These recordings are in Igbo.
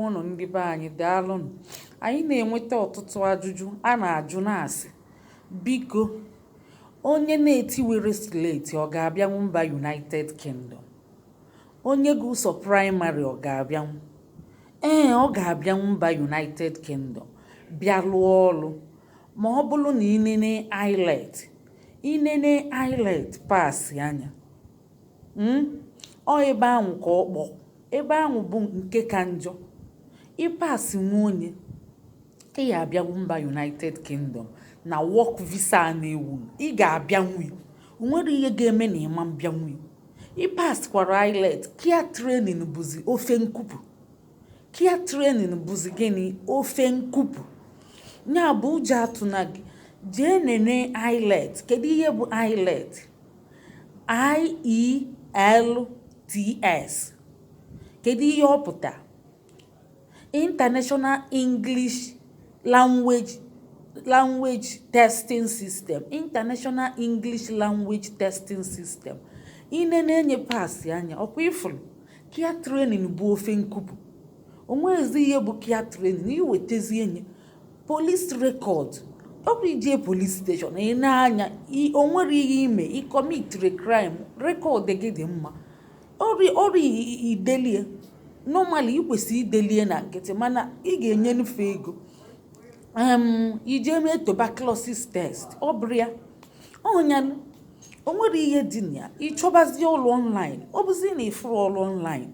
Ụnụ ndị be anyị, daalụnụ. Anyị na-enweta ọtụtụ ajụjụ a na-ajụ, na-asị, biko, onye na-etiwere slate, ọ ga-abịanwu mba United Kingdom? Onye gụ sọ primary, ọ ga-abịanwu? Ee, ọ ga-abịanwu mba United Kingdom bịa lụọ ọrụ, ma ọ bụrụ na inene IELTS, inene IELTS pass anya. Ọ ebe ahụ ka ọ kpọ, ebe ahụ bụ nke ka njọ. Ịpass nwa onye, ị ga-abịanwu mba United Kingdom na work visa a na-ewu. Ị ga-abịanwu ya, o nwere ihe ga-eme na ịma mbịanwu ya. Ịpasskwara IELTS, care training bụzi ofe nkupu. Care training bụzi gịnị? Ofe nkupu. Ya bụ, ụjọ atụna gị, jee nene IELTS. Kedu ihe bụ IELTS? IELTS. Kedu ihe ọ pụta? International English Language Testing System, International English Language Testing System. Inene enye, pass anya. Ọkwa ifuru care training bụ ofe nkupu. Onwezi ihe bụ care training, iwetezi enye police record. Ọ bụ ije police station, ị na-anya, o nwere ihe ime, ị commitiri crime, record gị dị mma. Ọrụ idelie, normally ị kwesịrị idelie na nkịtị, mana ị ga-enye nufe ego ije mee tuberculosis test. Ọ bụrụ ya ọnyanụ, o nwere ihe dị na ya. Ịchọbazie ọrụ online, ọ bụzi na ịfụrụ ọrụ online,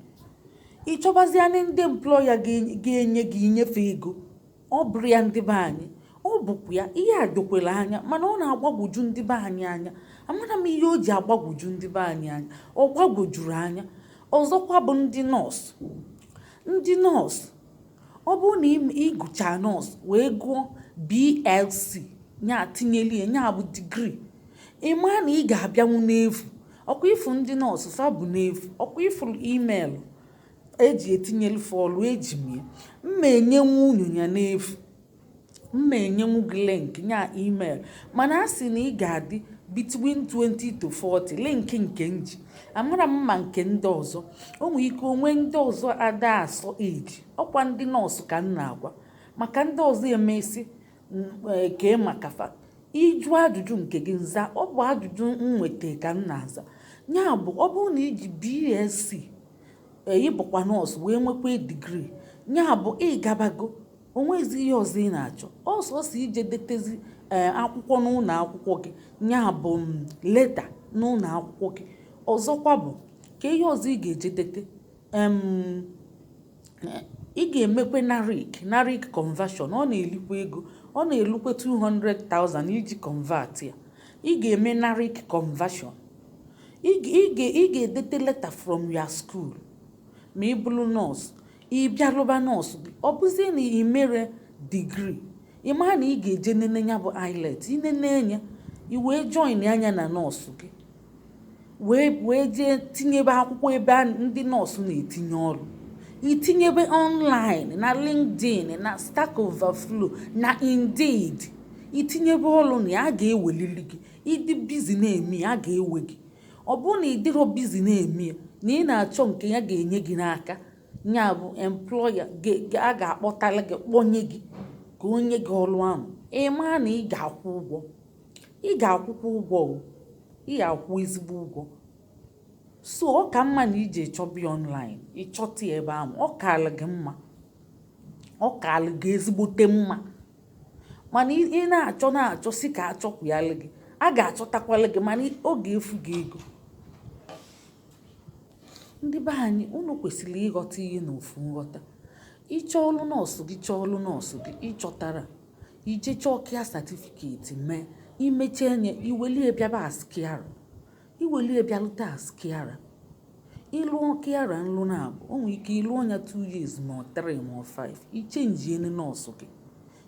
ịchọbazie ndị employer ga-enye gị inyefe ego. Ọ bụrụ ya, ndị be anyị, ọ bụkwa ya ihe a dokwere anya, mana ọ na-agbagwoju ndị be anyị anya. Amara m ihe o ji agbagwoju ndị be anyị anya. Ọ gbagwojuru anya. Ọzọkwa bụ ndị nọọsụ. Ndị nọọsụ, ọ bụrụ na ịgụcha nọọsụ wee gụọ BSc, nya tinyelie nya bụ degree, ị maa na ị ga-abịanwu n'efu. Ọkwa ifu ndị nọọsụ fa bụ n'efu. Ọkwa ifuru email eji etinyelu ọlụ, eji m ya mma enyenwu unu ya n'efu. Mma enyenwu gị link nya email, mana a sị na ị ga-adị between 20 to 40. Link nke nji, amara m ma nke ndị ọzọ o nwere ike onwe ndị ọzọ ada asọ eji. Ọkwa ndị nọọsụ ka m na-agwa, maka ndị ọzọ emesi kee maka fa ịjụ ajụjụ nke gị nza. Ọ bụ ajụjụ m nweta ka m na-aza. Ya bụ, ọ bụrụ na iji BSc, ị bụkwa nọọsụ wee nwekwa degree, ya bụ ịgabago. Onwezi ihe ọzọ ị na-achọ ọsọsọ ije detezi ee akwụkwọ n'ụlọ akwụkwọ gị, ya bụ letter n'ụlọ akwụkwọ gị. Ọzọkwa bụ ka ihe ọzọ ị ga-eje dete, ị ga-emekwe NARIC conversion. Ọ na-elikwa ego, ọ na-elukwe 200,000 iji convert ya. Ị ga-eme NARIC conversion, ị ga-edete letter from your school. Ma ị bụrụ nọọsụ, ị bịa lụba nọọsụ gị, ọ bụzie na ị mere degree, ị maa na ị ga-eje nene ya bụ IELTS. Inene anya, i wee join anya na nọọsụ gị, wee jee tinyebe akwụkwọ ebe ndị nọọsụ na-etinye ọrụ. Itinyebe online na LinkedIn, na Stack Overflow, na Indeed, itinyebe ọrụ na ya, a ga-ewelili gị. Ịdị busy na-eme ya, a ga-ewe gị. Ọ bụrụ na ị dịrọ busy na-eme ya, na ị na-achọ nke ya ga-enye gị n'aka, ya bụ employer a ga-akpọtala gị, kpọnye gị ka onye gị ọrụ ahụ, ị maa na ị ga-akwụ ụgwọ. Ị ga-akwụkwọ ụgwọ o, ị ga-akwụ ezigbo ụgwọ. So ọ ka mma na ije chọba ya online, ịchọta ya ebe ahụ. Ọ kaala gị mma, ọ kaala gị ezigbote mma. Mana ị na-achọ na-achọ si ka achọkwụyalụ gị, a ga-achọtakwalụ gị, mana ọ ga-efu gị ego. Ndị be anyị, unu kwesịrị ịghọta ihe n'ofu nghọta. Ịchọ ọlụ nọọsụ gị, chọọ ọlụ nọọsụ gị, ịchọtara, ije chọọ care certificate mee. Imechie nye, iwelie bịaba as carer, iwelie bịalute as carer. Ịlụọ carer nlụ na abụ, o nwere ike ịlụọ ya 2 years ma ọ 3 ma ọ 5, ichenjiene nọọsụ gị,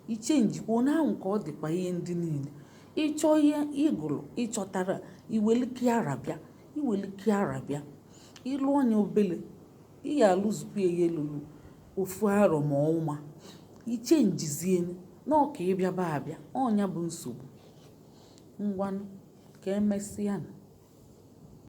ichenjikwa onye ahụ ka ọ dịkwa. Ihe ndị niile ịchọ, ihe ịgụrụ ịchọtara, iweli carer bịa, iweli carer bịa, ịlụọ ya obele, ị ga-alụzukwa ya ihe lụrụ ofu arọ ma ọnwa, ichenjizie nọọ ka ị bịaba abịa. Ọnya bụ nsogbu. Ngwanụ, ka emesịa nụ.